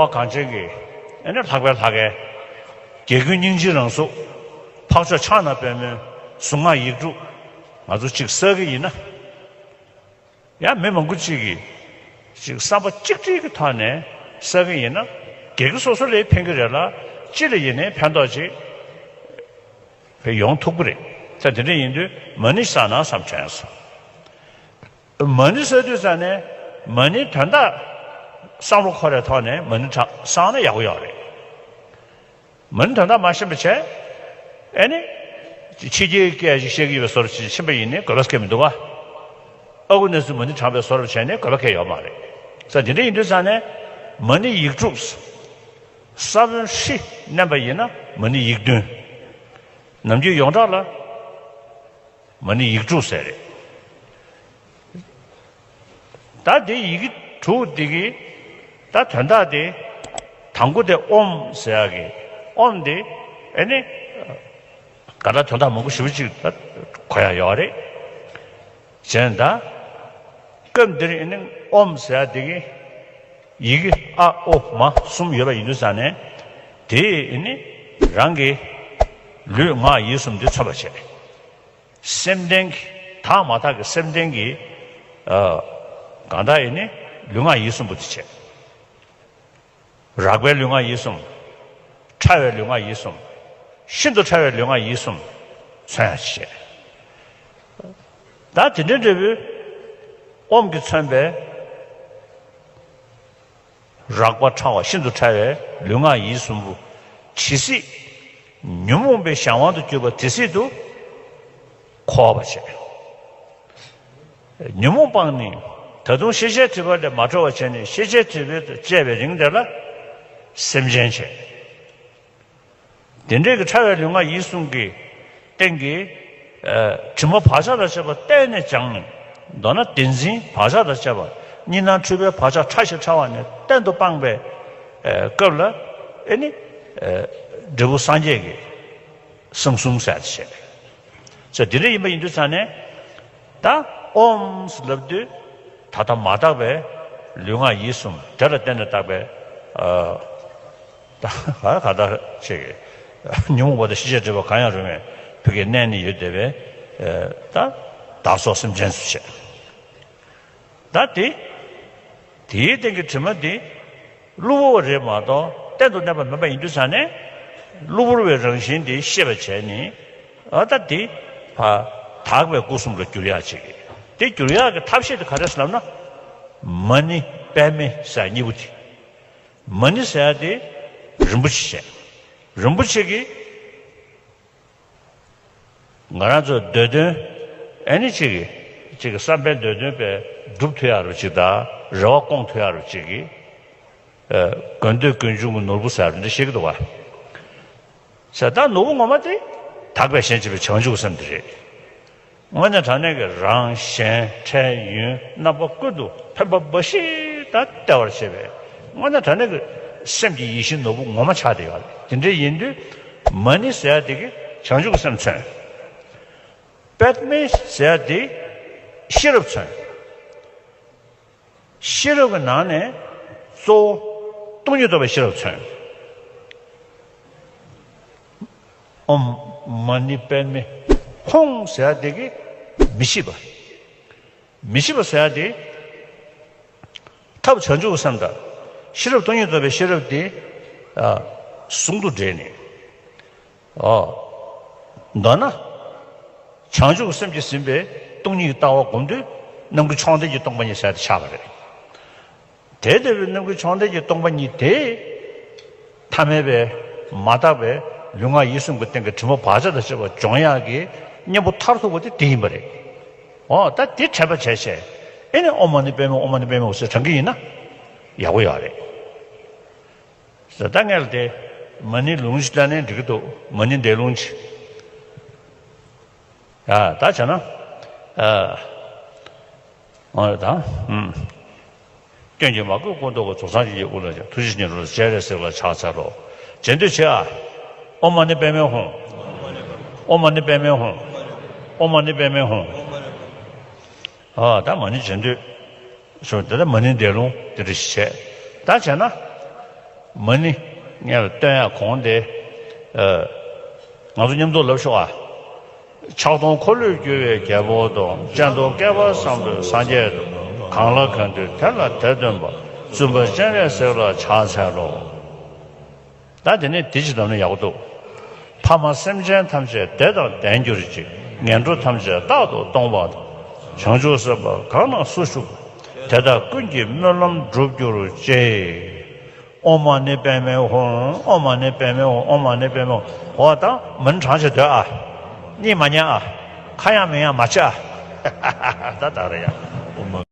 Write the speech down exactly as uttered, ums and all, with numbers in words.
བ་གངས་ཅན་གྱི་ཨེ་ནི་ལྷག་པའི་ལྷ་སྐལ། རྒྱལ་ཀུན་སྙིང་རྗེའི་རང་གཟུགས། འཕགས་མཆོག་ཕྱག་ན་པདྨོའི་གཟུངས་སྔགས་ཡིག་དྲུག་ང་ཚོ་གཅིག་བསགས་ཀྱི་ཡིན་ན། ཡང་མི་མང་པོ་གཅིག་གིས་ཅིག་བསམ་པ་གཅིག་སྒྲིལ་གྱི་ཐོག་ནས་བསགས་ཀྱི་ཡིན་ན། སྒེར་གྱི་སོ་སོ་ལ་ཕན་གྱི་རེད་ལ། སྤྱི་ལ་ཡིན་ནའི་ཕན་ཐོགས་ཅིག་ཕན་ཡོང་ཐུབ་ཀྱི་རེད། ད་དེ་འདྲ་ཡིན་དུས་མ་ཎི་བསགས་ན་བསམ་དྲན་སོང་། མ་ཎི་བསགས་དུས་ཙང་ནས་མ་ཎིའི་དོན་དག་བསམ་བློ་འཁོར་བའི་ཐོག་ནས་མ་ཎི་བསགས་ན་ཡག་པོ་ཡོད་རེད། མ་ཎི་དོན་དག་མ་ཤེས་པ་བྱས། ཨེ་ནི། ཕྱི་རྒྱལ་སྐད་ཅིག་བཤད་ཀྱི་ཡོད་པའི་བཟོ་འདྲ་ཅིག་ཕྱིན་པ་ཡིན་ནའི་དགོས་པ་སྐད་མི་འདུག་ག་ཨ་ཁུ་ནས་སུ་མ་ཎི་བགྲངས་པའི་བཟོ་འདྲ་བྱས་ནས་དགོས་པ་སྐད་ཡོད་མ་རེད། ས་དེ་འདྲ་ཡིན་དུས་ཙང་ནས་མ་ཎི་ཡིག་དྲུག་ས་བོན་ཧྲི་མནན་པ་ཡིན་ན་མ་ཎི་ཡིག་བདུན། ནམ་རྒྱུན་ཡོངས་གྲགས་ལ། མ་ཎི་ཡིག་དྲུག་ཟེར་རེད། ད་དེ་ཡི་གེ་དྲུག་འདི་གི་ད་དོན་དག་དེ། དང་པོ་དེ་ཨོཾ་ཟེར་ཡག་གི་ཨོཾ་དེ་ཨེ་ནི་ག་ད་དོན་དག་མང་པོ་ཞེ་པོ་ཅིག་ད་གོ་ཡག་ཡོད་རེད། གཞན་ད་སྐབས་འདིར་ཨེ་ནི་ཨོཾ་ཟེར་ཡག་དེ་གི་ཡི་གེ་ཨ་ཨོ་མ་གསུམ་ཡོད་པ་ཡིན་དུས་ཙང་ནས་དེ་ཨེ་ནི་རང་གི་ལུས་ངག་ཡིད་གསུམ་དེ་མཚོན་པར་བྱེད། སེམས་ལྡན་གྱི་དག་མ་དག་གི་སེམས་ལྡན་གྱི་ཨ་གང་དག་ཡིན་ནི་ལུས་ངག་ཡིད་གསུམ་པོ་དེ་བྱས། རགས་པའི་ལུས་ངག་ཡིད་གསུམ། ཕྲ་བའི་ལུས་ངག་ཡིད་གསུམ། ཤིན་ཏུ་ཕྲ་བའི་ལུས་ངག་ཡིད་གསུམ་མཚོན་ཡག་བྱས། ད་དེ་འདྲའི་འབྲས་བུ་ཨོཾ་གྱིས་མཚོན་པའི། རགས་པ་ཕྲ་བ་ཤིན་ཏུ་ཕྲ་བའི་ལུས་ངག་ཡིད་གསུམ་པོ་ཇི་སྲིད་ཉོན་མོངས་པའི་གཞན་དབང་དུ་གྱུར་པ་དེ་སྲིད་དུ་འཁོར་བར་བྱེད། ཉོན་མོངས་སྤངས་ནས་ད་དུང་ཤེས་བྱའི་སྒྲིབ་པ་ལས་མ་གྲོལ་བར་བྱས་ནས་ཤེས་བྱའི་སྒྲིབ་པ་དང་བཅས་པའི་རིང་དེ་ལ་སེམས་ཅན་བྱེད། དེ་འདྲའི་གི་ཕྲ་བའི་ལུས་ངག་ཡིད་གསུམ་གྱི་སྟེང་གི་ཨ་དྲི་མ་བག་ཆགས་དང་བཅས་པ་གཏན་ནས་སྦྱངས་ནས། མདོར་ན་བདེན་འཛིན་བག་ཆགས་དང་བཅས་པ་གཉིས་སྣང་འཁྲུལ་པའི་བག་ཆགས་ཕྲ་ཞིང་ཕྲ་བ་ནས་གཏན་དུ་སྤངས་པའི་ཨ་སྐབས་ལ་ཨེ་ནི་ཨ་འབྲས་བུ་སངས་རྒྱས་ཀྱི་གསང་གསུམ་ཟེར་བྱས། ཟེར་འདི་འདྲ་ཡིན་པ་ཡིན་དུས་ཙང་ནས། ད་ཨོཾ་ཟེར་ལབ་དུས་ད་ལྟ་མ་དག་པའི་ལུས་ངག་ཡིད་གསུམ་དེ་ལ་བརྟེན་ནས་བཏགས་པའི་ཨ་ད་ག་ག་ད་ཅིག་ཉོན་མོངས་པ་དང་ཤེས་བྱའི་སྒྲིབ་པ་གང་ཡང་རུང་བའི་བུ་གའི་གནས་ནི་ཡོད་བསྡད་པའི་ཨ་ད་བདག་སོགས་སེམས་ཅན་སུ་བྱས། ད་དེ་དེའི་སྟེང་གི་དྲི་མ་དེ་གློ་བུར་བ་རེད་མ་གཏོགས་གཏན་དུ་གནས་པ་མིན་པ་ཡིན་དུས་ཙང་ནས། གློ་བུར་བའི་རང་བཞིན་དེ་ཤེས་པར་བྱས་ནས། ཨ་ད་དེ་ཕར་དག་པའི་སྐུ་གསུམ་ལ་བསྒྱུར་ཡག་ཅིག་དེ་བསྒྱུར་ཡག་གི་ཐབས་ཤེས་དེ་ག་རེ་ཟེར་ལབ་ན། མ་ཎི་པདྨེ་ཟེར་གཉིས་པོ་དེ། མ་ཎི་ཟེར་ཡག་དེ་རིན་པོ་ཆེ་བྱས། རིན་པོ་ཆེ་གི་ང་རང་ཚོ་འདོད་དོན་ཨེ་ནི་གཅིག་གིས་གཅིག་གི་བསམ་པའི་འདོད་དོན་པའི་སྒྲུབ་ཐུབ་ཡག་རུ་གཅིག་དང་རེ་བ་སྐོང་ཐུབ་ཡག་རུ་གཅིག་གིས། ཨ་དགོས་འདོད་ཀུན་འབྱུང་གི་ནོར་བུ་ཟེར་བ་འདི་བཤད་ཀྱི་འདུག་བ། ཟེར་ད་ནོར་བུ་ངོ་མ་དེ་དག་པའི་ཞེན་བྱེད་པའི་བྱང་ཆུབ་སེམས་དེ་རེད། དངོས་གནས་དྲང་གནས་ཀྱི་རང་གཞན་འཕྲལ་ཡུན་རྣམ་པ་ཀུན་ཏུ་ཕན་པ་འབའ་ཞིག་དང་སྟེར་བར་བྱེད་པའི་དངོས་གནས་དྲང་གནས་ཀྱི་སེམས་ཀྱི་ཡིད་བཞིན་ནོར་བུ་ངོ་མ་ཆགས་བསྡད་ཡོད་རེད། དེ་འདྲ་ཡིན་དུས་མ་ཎི་ཟེར་ཡག་དེ་གིས་བྱང་ཆུབ་ཀྱི་སེམས་མཚོན། པདྨེ་ཟེར་ཡག་དེ་ཤེས་རབ་མཚོན། ཤེས་རབ་ཀྱི་ནང་ནས་གཙོ་བོ་སྟོང་ཉིད་རྟོགས་པའི་ཤེས་རབ་མཚོན། ཨོཾ་མ་ཎི་པདྨེ་ཧཱུྃ་ཟེར་ཡག་དེ་གིས་མི་ཤེས་པ། མི་ཤེས་པ་ཟེར་ཡག་དེ་ཐབས་བྱང་ཆུབ་ཀྱི་སེམས་དང་ཤེས་རབ་སྟོང་ཉིད་རྟོགས་པའི་ཤེས་རབ་དེ་ཨ་ཟུང་དུ་འབྲེལ་ནས། ཨོ། མདོར་ན། བྱང་ཆུབ་སེམས་ཀྱིས་ཟིན་པའི་སྟོང་ཉིད་ཀྱི་ལྟ་བ་སྒོམ་དུས་རྣམ་ཀུན་མཆོག་ལྡན་གྱི་སྟོང་པ་ཉིད་ཟེར་ཡག་དེ་ཆགས་པ་རེད། དེ་ལྟ་བུའི་རྣམ་ཀུན་མཆོག་ལྡན་གྱི་སྟོང་པ་ཉིད་དེ། ཐ་མལ་པའི་མ་དག་པའི་ལུས་ངག་ཡིད་གསུམ་གྱི་སྟེང་གི་དྲི་མ་བག་ཆགས་དང་བཅས་པ་སྦྱོང་ཡག་གི་གཉེན་པོ་མཐར་ཐུག་པ་དེ་དེ་ཡིན་པ་རེད། ཨོ་ད་དེ་དྲན་པ་བྱས་བྱས། ཨེ་ནི་ཨོཾ་མ་ཎི་པདྨེ་ཧཱུྃ། ཨོཾ་མ་ཎི་པདྨེ་ཧཱུྃ་ཟེར་བགྲང་གི་ཡིན་ན་ཡག་པོ་ཡོད་རེད། ཟེར་ད་ངས་ལ་དེ་མ་ཎི་ལུང་ཅིག་བཏང་ནས་འགྲིག་གི་འདུག་མ་ཎི་འདས་ལུང་ཅིག་ཡ་ད་བྱས་ན། ཨ། འོ་ད། ཨུམ། སྐྱོན་གྱིས་མ་གོས་སྐུ་མདོག་གི། རྫོགས་སངས་རྒྱས་ཀྱི་དབུ་ལ་བཅར། ཐུགས་རྗེ་ཉིད་རང་སྤྱན་རས་གཟིགས་ལ་ཕྱག་འཚལ་ལོ། རྗེས་ཟློས་བྱེད་ཨ། ཨོཾ་མ་ཎི་པདྨེ་ཧཱུྃ། ཨོཾ་མ་ཎི་པདྨེ་ཧཱུྃ། ཨོཾ་མ་ཎི་པདྨེ་ཧཱུྃ། ཨ་ད་མ་ཎི་རྗེས་ཟློས། སོ་དེ་ལ་མ་ཎི་འདས་ལུང་དེ་འདྲ་ཞིག་བྱས། ད་བྱས་ན། མ་ཎི་ངས་སྟོན་ཡ་གོང་དེ། ཨ། ང་ཚོ་མཉམ་དུ་ལབ་ཤོག་ཨ། ཕྱག་སྟོང་འཁོར་ལོས་སྒྱུར་བའི་རྒྱལ་པོ་དང་། སྤྱན་སྟོང་བསྐལ་པ་བཟང་པོའི་སངས་རྒྱས་དང་། གང་ལ་གང་འདུལ་དེ་ལ་དེ་སྟོན་པ། བཙུན་པ་སྤྱན་རས་གཟིགས་ལ་ཕྱག་འཚལ་ལོ། ད་དེ་ནས་དེ་ཅི་ལབ་ན་ཡག་པོ་འདུག་ཕ་མ་སེམས་ཅན་ཐམས་ཅད་བདེ་དང་ལྡན་གྱུར་ཅིག་ངན་འགྲོ་ཐམས་ཅད་རྟག་ཏུ་སྟོངས་པ་དང་། བྱང་ཆུབ་སེམས་དཔའ་གང་ན་སུ་བཞུགས་པ། དེ་དག་ཀུན་གྱི་སྨོན་ལམ་འགྲུབ་གྱུར་ཅིག་ཨོཾ་མ་ཎི་པདྨེ་ཧཱུྃ། ཨོཾ་མ་ཎི་པདྨེ་ཧཱུྃ། ཨོཾ་མ་ཎི་པདྨེ་ཧཱུྃ། འོ་ད་མ་ཎི་བགྲང་བྱས་སྡོད་ཨ། གཉིད་མ་ཉལ་ཨ། ཁ་ཡང་མིག་ཡང་མ་ཕྱེ་ཨ། ད་ད་རེད་ཡ།